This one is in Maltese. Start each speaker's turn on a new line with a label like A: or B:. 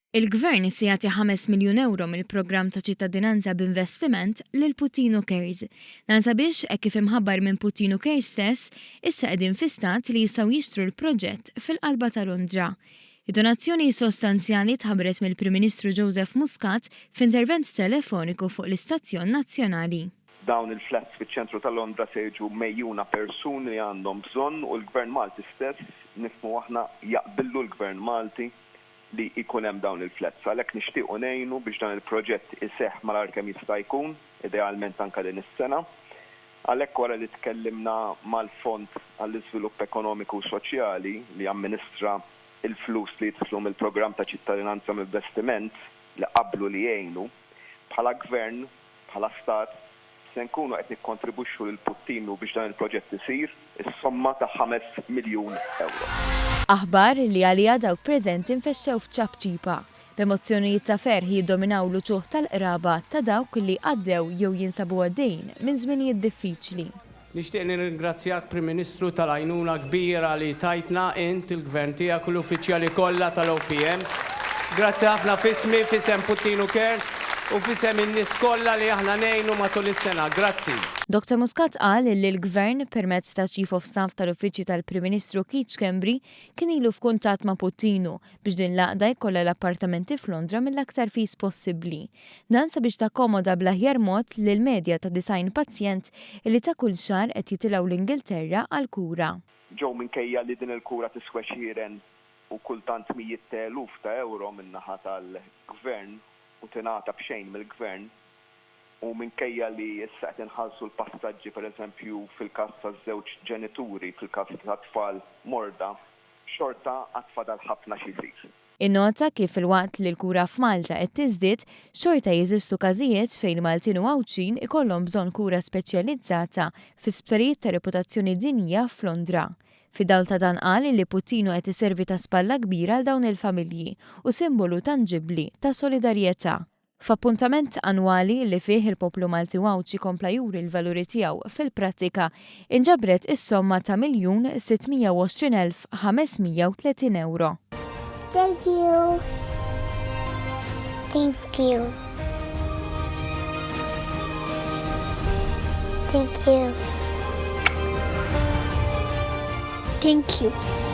A: Il-Gvern se jagħti 5 miljun ewro mill-programm ta' ċittadinanza b'investiment lil Puttinu Cares. Dan sabiex, hekk kif imħabbar minn Puttinu Cares stess, issa qegħdin fi stat li jistgħu jixtru l-proġett fil-qalba ta' Londra. Id-donazzjoni sostanzjali tħabbret mill-Prim Ministru Joseph Muscat f'intervent telefoniku fuq l-istazzjon nazzjonali.
B: Dawn il-flats fiċ-ċentru ta' Londra se jiġu megħjuna persuni li għandhom bżonn u l-Gvern Malti stess, nifhmu aħna, jaqbillu l-Gvern Malti li jkun hemm dawn il-flats. Għalhekk nixtiequ ngħinu biex dan il-proġett iseħħ malajr kemm jista' jkun, idealment anke din is-sena. Għalhekk wara li tkellimna mal-Fond għall-Iżvilupp Ekonomiku u Soċjali li jamministra l-flus li jidħlu mill-programm ta' ċittadinanza m'investiment li qablu li jgħinu, bħala Gvern, bħala Stat, Se nkunu qed nikkontribwixxu lil Puttinu biex dan il-proġett isir, is-somma ta' ħames miljun ewro.
A: Aħbar li għaliha dawk preżenti nfexxew f'ċapċipa, b'emozzjonijiet ta' ferħ jiddominaw l-uċuħ tal-qraba ta' dawk li għaddew jew jinsabu għaddejjin minn żminijiet diffiċli.
C: Nixtieq nirringrazzjak Prim Ministru tal-għajnuna kbira li tajtna int, il-Gvern tiegħek u l-uffiċjali kollha tal-OPM. Grazzi ħafna f'ismi, f'isem Puttinu Cares u f'isem in-nies kollha li aħna ngħinu matul is-sena. Grazzi.
A: Dottor Muscat qal li l-Gvern, permezz taċ-Chief of Staff tal-Uffiċċju tal-Prim Ministru Keith Schembri, kien ilu f'kuntatt ma' Puttinu biex din l-għaqda jkollha l-appartamenti f'Londra mill-aktar fis possibbli. Dan sabiex takkomoda bl-aħjar mod lil medja ta' 90 pazjent illi ta' kull xahar qed jitilgħu l-Ingilterra għall-kura.
B: Joe minkejja li din il-kura tiswa għexieren u kultant mijiet ta' eluf ta' ewro min-naħa tal-Gvern u tingħata b'xejn mill-Gvern u minkejja li issa qed inħallsu l-passaġġi pereżempju fil-każ ta' żewġ ġenituri fil-każ ta' tfal morda, xorta għad fadal ħafna xi jsir.
A: Innota kif filwaqt li l-kura f'Malta qed tiżdied, xorta jeżistu każijiet fejn Maltin u Għawdxin ikollhom bżonn kura speċjalizzata fi sptarijiet ta' reputazzjoni dinjija f'Londra. Fid-dawl ta' dan qal li Puttinu qed iservi ta' spalla kbira għal dawn il-familji u simbolu tanġibbli ta' solidarjetà. F'appuntament annwali li fih il-poplu Malti u Għawdxi kompla juri l-valuri tiegħu fil-prattika, inġabret is-somma ta' 1,620,530 ewro.
D: Thank you. Thank you. Thank you. Thank you.